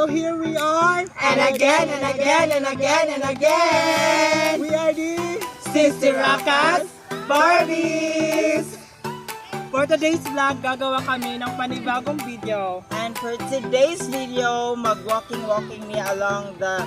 So here we are. And again, and again, and again, and again! We are the Sister Rakas Barbies! For today's vlog, gagawa kami ng panibagong video. And for today's video, mag-walking-walking mi along the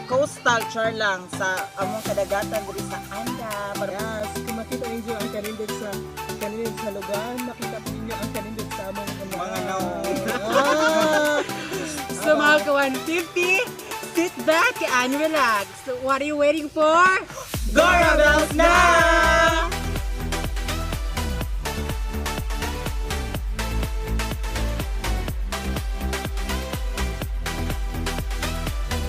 coastal char lang sa among kadagatan diri sa Anda. Para Yes, kung makita ninyo ang kanindot sa lugar, makita po ninyo ang kanindot sa among mga Mga naong. Ah! So mga ka-150, sit back and relax. What are you waiting for? Gora Bells na!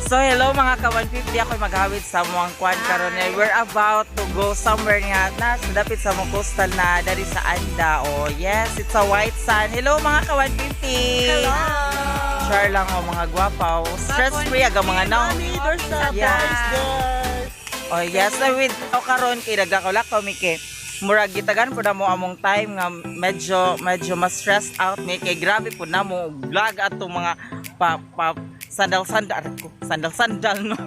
So hello mga ka-150, ako'y maghawid sa muang kwan karon. We're about to go somewhere nga na sa dapit sa mong coastal na dari sa Anda. Oh yes, it's a white sand. Hello mga ka-150. Hello! Char lang oh mga gwapaw. Stress free aga mga naong. Mami, there's the Yeah. guys. Oh yes, na with o karon kay nagdakaw-lakaw mi kay murag gitagan pud na mo among time nga medyo medyo mas stressed out mi kay grabe pud na mo vlog ato mga pa, pa sandal sandal ko sandal sandal no.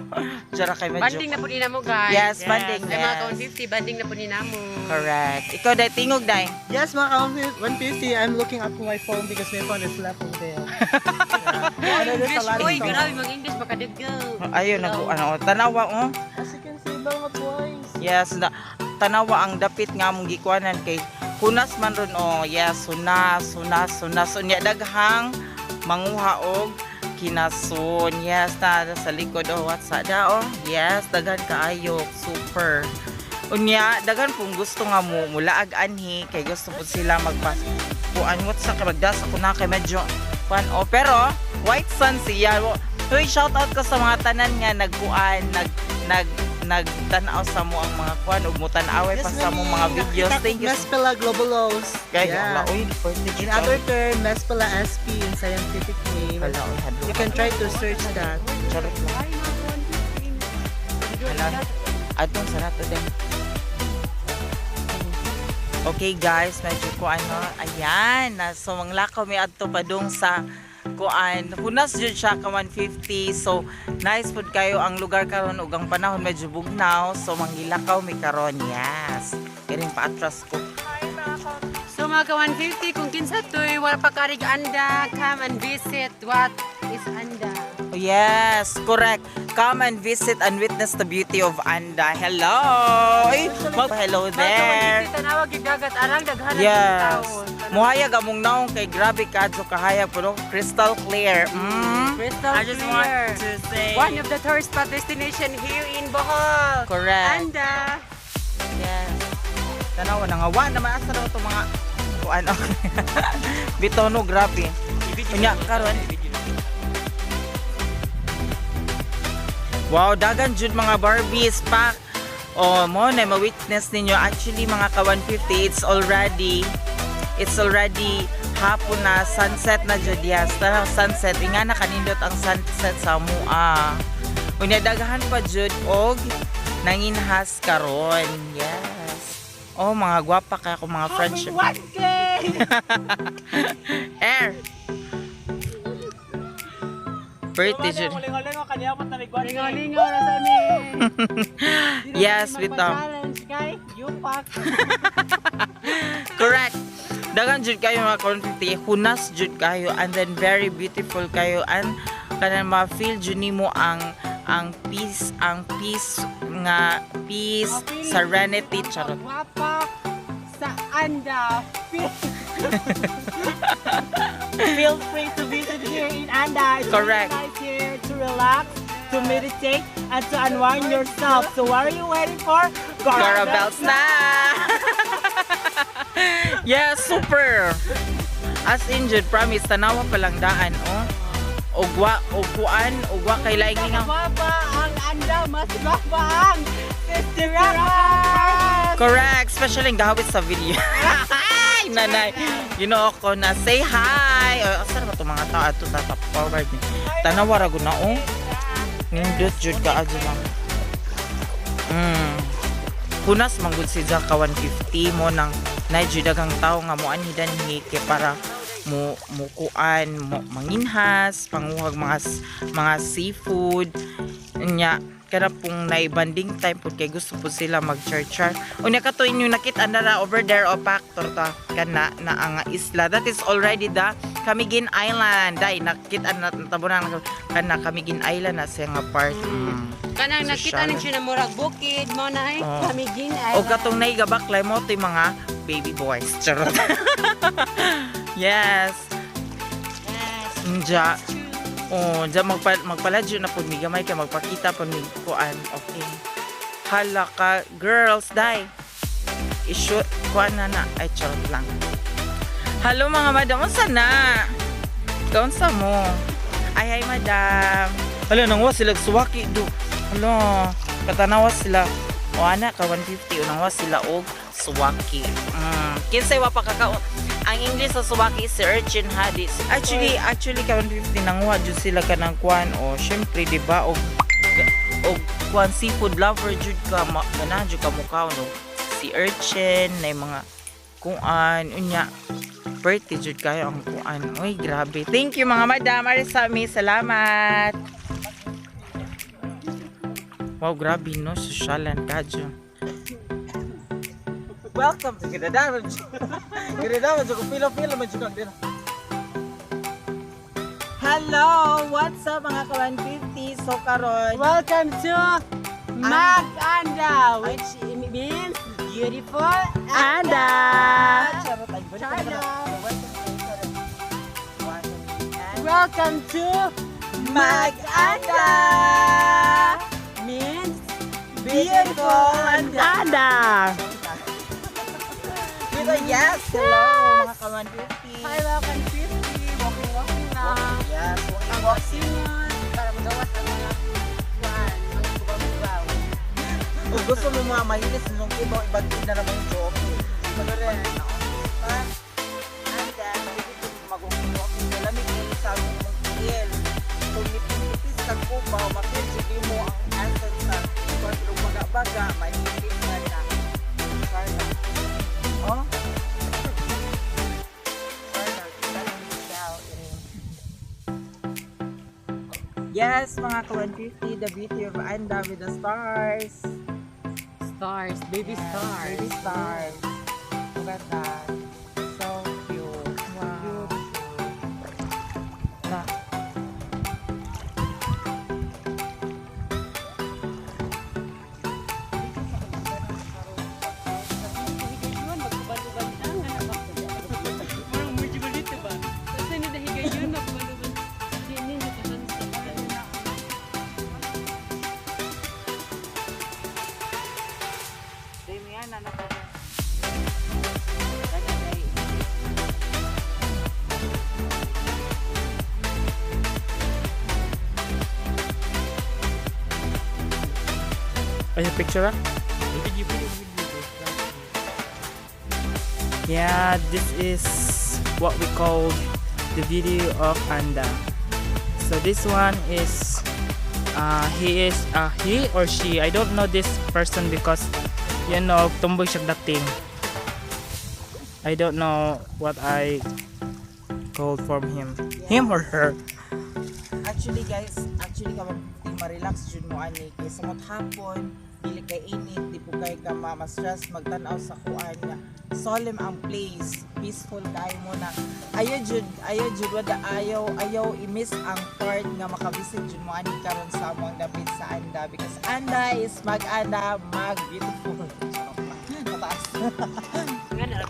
Jara kay medyo Banding na po ni namo, guys. Yes, banding, Ay, mga yes. ka-150, banding na po ni namo. Correct. Ikaw dai tingog dai. Yes, mga ka-150, I'm looking up to my phone because my phone is left over there. Yeah. And there's a English, lot of uy, songs. grabe mag-English, baka daggo. Ayun nag ano tanawa oh. As you can see, mga boys. Yes, na, tanawa ang dapit nga among gikuanan kay hunas man ron oh. Yes, hunas, hunas, hunas. Unya daghang manguha og kinason. Yes, na sa likod oh, what's that da oh. Yes, daghan kaayo, super. Unya daghan pong gusto nga mo mulaag anhi kay gusto pud sila magpa kuan what sa kay magdasa ko na kay medyo kuan oh pero white sun siya. Uy, shout out ko sa mga tanan nga nagkuan nag nag nagtan-aw sa mo ang mga kuan ug mutan-away pa sa mo mga videos. Thank you. Mespila globulos. Kay Yeah. yeah. Uy, pwede In other term, Mespila SP in scientific name. Hala, uy, hadlo. You can try to search that. Charot lang. Hala. Atong sa nato din. Okay guys, medyo ko ano, ayan, na so manglakaw mi adto padung sa kuan. Hunas jud siya ka 150. So nice pud kayo ang lugar karon ug ang panahon medyo bugnaw. So manghilakaw mi karon. Yes. Kiring paatras ko. So mga ka-150, kung kinsa to'y wala pa karig Anda, come and visit what is Anda. Yes, correct. Come and visit and witness the beauty of Anda. Hello. Ay, hello there. Mga ka-150, tanawag yung dagat, arang daghan ang Yes. tao. Muhayag among naong kay grabe kadto kahayag pero crystal clear. Crystal I just want clear. to say One of the tourist spot destination here in Bohol. Correct. Anda. Yes. Tanawa na nga wa naman asa daw to mga kuan okay. Bitaw no grabe. Unya karon. Wow, dagan jud mga Barbies pack. Oh, mo na ma-witness ninyo actually mga ka 150, it's already hapon na, sunset na jud. Yes, tanaw sunset inga na kanindot ang sunset sa mua. Unya daghan pa jud og nanginhas karon. Yes. Oh, mga gwapa kaya ko mga friendship. 1K! Air. Pretty jud. Lingaw-lingaw na sa amin. Yes, bitaw. Challenge kay Yupak. Correct. Dagan jud kayo mga ka-150, hunas jud kayo and then very beautiful kayo and kanang ma-feel jud nimo ang peace nga peace, serenity, charot. Gwapa sa Anda. Feel free to visit here in Anda. It's Correct. really nice here to relax, to meditate, and to unwind yourself. So what are you waiting for? Gora bells na! Yes, super! As in jud, promise, tanawa pa lang daan, oh. Ugwa, ugkuan, ugwa kay laing nga. Gwapa ang Anda, mas gwapa ang Sister Rakas. Correct, especially ang gahawit sa video. Ay, nanay. You know ako na say hi. O, asa na ba itong mga tao? Ato tatap forward ni. Tanawa ra gud na oh. Nindot jud ka adyo lang. Hunas man gud si Jaka 150 mo nang nay jud daghang tao nga mo anhi danhi kay para Mo mukuan mo manginhas, panguhag mga seafood nya, kana pong naibanding time pud kay gusto po sila mag char. Unya kato inyo nakita na ra over there o factor ta kana na ang isla, that is already the Camiguin Island. Dai nakita na tabunan kana Camiguin Island na siya nga part. Kanang nakita Sosyal. ni siya na murag bukid mo na ay Oh. Camiguin O Island. katong naigabaklay mo to'y mga baby boys. Charot. Yes. Yes. Nja. Oh, dya magpaladyo na pud mi gamay kay magpakita pud mi kuan. Okay. Hala ka girls, dai. Ishoot kuan na na. Ay, charot lang. Hello mga madam, unsa na? Kaunsa mo? Ay, hi madam. Hala, nangwa sila suwaki do. Hala, katanawa sila. O ana ka 150 unangwa sila og suwaki. Kinsay wa pa kakao. Ang English sa suwaki is urchin hadis. Actually ka 150 nangwa jud sila kanang kuan o syempre di ba og og kuan seafood lover jud ka ganahan jud ka mukaon og sea urchin na mga kuan unya birthday jud kayo ang kuan. Uy, grabe. Thank you mga madam. Arisami, salamat. Wow, grabe no. Sosyalan ka dyan. Welcome to Gidadaman. Gidadaman, ko pila-pila man jud din. Hello! What's up mga ka-150? So karon, Welcome to Mag-Anda, which means beautiful Anda! Anda. Welcome to Mag-Anda! Means Beautiful Anda! Anda! Dito, yes! Hello mga ka-150! Hi, welcome 50. Walking, walking lang. Yes, walking, walking. Singon para magawas ang mga kuan, mga kubaw-kubaw. Kung gusto mo mga mahilis nung ibaw, ibagin na naman yung joke. Correct. And then, dito mag-walking. Lamig kayo sa among kiel. Kung nipis-nipis ka kubaw, mapil jud mo ang essence sa pero baga-baga, mahilis na na. Carla. Oh? Carla, kita lang siya. Yes, mga ka-150, the beauty of Anda with the stars. Stars, baby Yes, stars. baby stars. Look at that. So cute. Wow. Beautiful. Na. Higayon, magkuban-uban ka, nga na ba? Murag medyo balito ba? Kasi ni dahigayon, magkuban-uban. Di ninyo ka man sa Damian, anak ko. Kanya day. Ay, picture ah? Yeah, this is what we call the video of Anda. So this one is he is he or she. I don't know this person because tomboy siya dating. I don't know what I called from him. Him or her. Actually guys, actually ka ma-relax jud mo ani kay sa hapon, dili kay init, di po kay ka ma-stress magtan-aw sa kuan nga solemn ang place, peaceful kayo mo na. Ayaw jud wada ayaw i-miss ang part nga makavisit jud mo ani karon sa among dapit sa Anda because Anda is mag-Anda, mag beautiful. Charot lang. Mataas. Nga na,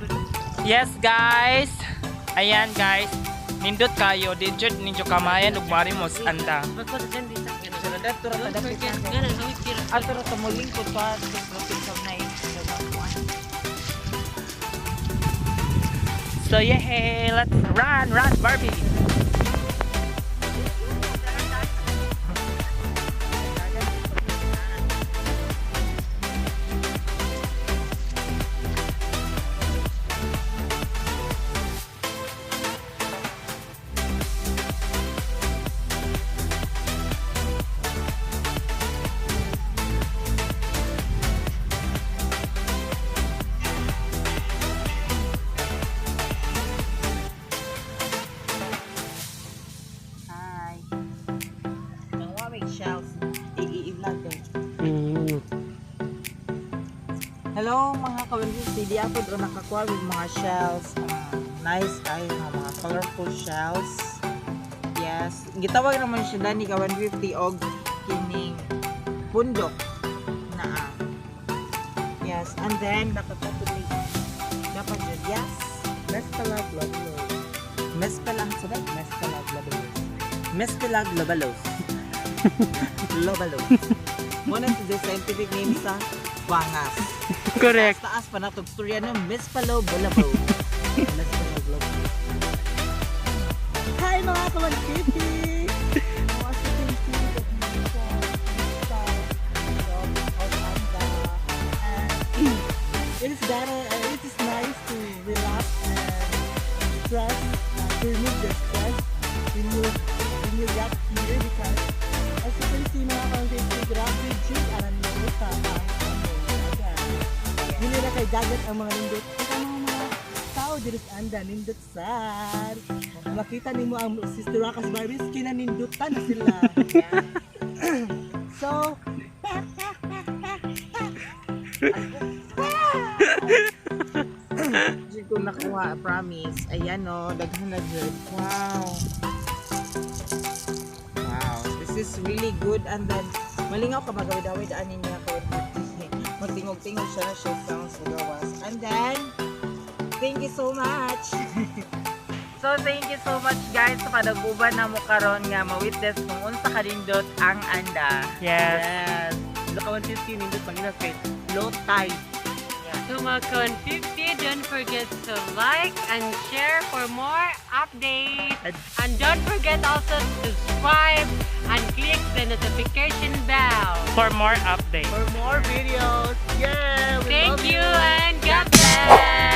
Yes, guys. Ayan, guys. Nindot kayo. Di jud ninyo kamayan ug mari mo sa Anda. Magkuhan sa dyan, di sa nga na. Ato ra ta dapit sa Nga na, hawit kira. Ato ra ta mo lingkod pa sa dapit sa nay sa kuan. So yeah, hey, let's run, run, Barbie. Hello, mga ka-150. Di ako doon nakakuha with mga shells. Nice kayo nga mga colorful shells. Yes. Gitawag naman siya dani, ka-150, og kining pundok na. Yes. And then Nakakatuloy. Dapat jud, yes. Mespila globulos. Mespila sa ba? Mespila globulos. Mespila globalos. Lobalos. Muna sa the scientific name sa bangas. Correct. Taas pa na storya no, Mespalo Bolabo. Mespila globulos. Hi, mga ka-150! So, as you can see, the beautiful crystal of Anda. And it is better, it is nice to relax and stress, to remove your stress when you get here because, as you can see, mga ka-150, grabe jud aran mo sa ang dagat. Dili na kay dagat ang mga nindot. Ang mga tao diri sa Anda, nindot sad. Makita nimo ang Sister Rakas Barbies, kinanindutan na sila. So, Jud ko nakuha, promise. Ayan o, daghan na jud. Wow. Wow, this is really good. And then, malingaw ka magawid-awid ani niya ko. Magtingog-tingog siya na siya sounds sa gawas. And then, thank you so much. So, thank you so much, guys, sa kadaguban na mo karon nga ma-witness kung unsa kanindot ang Anda. Yes. Yes. Look, 150, nindot panginas kay low tide. So, mga ka-150, don't forget to like and share for more updates. And don't forget also to subscribe and click the notification bell. For more updates. For more videos. Yeah! We Thank love you and God bless!